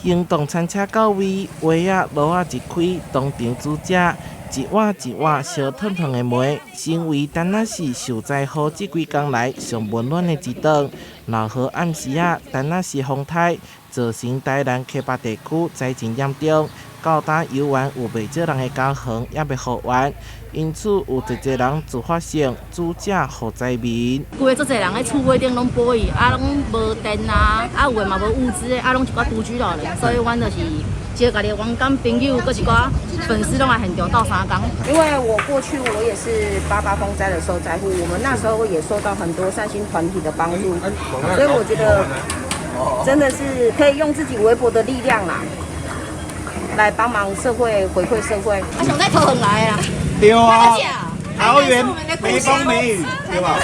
行動餐車到位，鞋仔、爐仔一開，當場煮食，一碗一碗燒燙燙的糜，成為台南市受災後這幾工來上溫暖的一頓。落雨暗時仔，台南市風颱，造成台南溪北地區災情嚴重。到今猶原有袂少人的家園猶未復原，因此有濟濟人自發性煮食予災民。規个足濟人咧厝尾頂攏保去，啊攏無電啊，啊有的嘛無物資的，啊攏一寡獨居老人，所以阮就是招家己的網感朋友，閣一寡粉絲攏來現場鬥相共。因為我過去我也是八八風災的受災戶，我們那時候也受到很多善心團體的幫助，所以我覺得真的是可以用自己微薄的力量啦，來幫忙社會，回饋社會。啊，上在桃園來的啦。對啊，桃園梅風梅雨，對吧？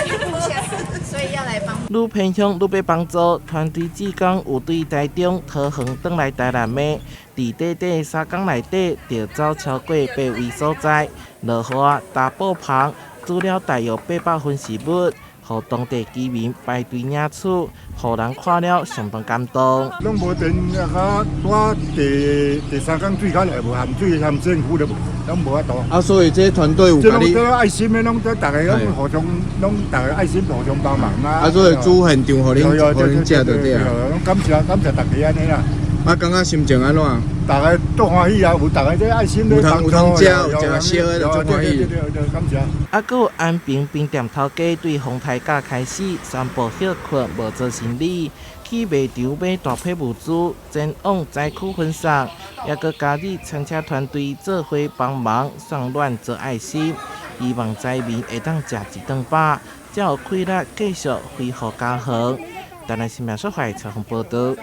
所以要來幫。愈偏鄉愈欲幫助，團隊志工有對台中、桃園轉來台南的，佇短短3工內底，就走超過八位所在。落雨仔，搭布棚，煮了大約800份食物，予當地居民排隊領取，予人看了相當感動。攏無電，啊，我第第三工水較來無含水，含政府都無，攏無法度。啊，所以這團隊有共你，這愛心的攏這逐个攏互相，攏逐个愛心互相幫忙啊。啊，所以煮現場予恁予恁食就對啊。攏感謝感謝大家按呢啦。啊，感覺心情按怎？逐个足歡喜啊，有逐个這愛心咧幫助。有通食，有食燒的就足歡喜。對對對，感謝。啊，閣有安平冰店頭家對風颱假開始宣布歇睏無做生理，去賣場買大批物資前往災區分送，抑閣加入餐車團隊做伙幫忙送暖做愛心，希望災民會當食一頓飽，才有氣力繼續恢復家園。台南新聞所採訪報導。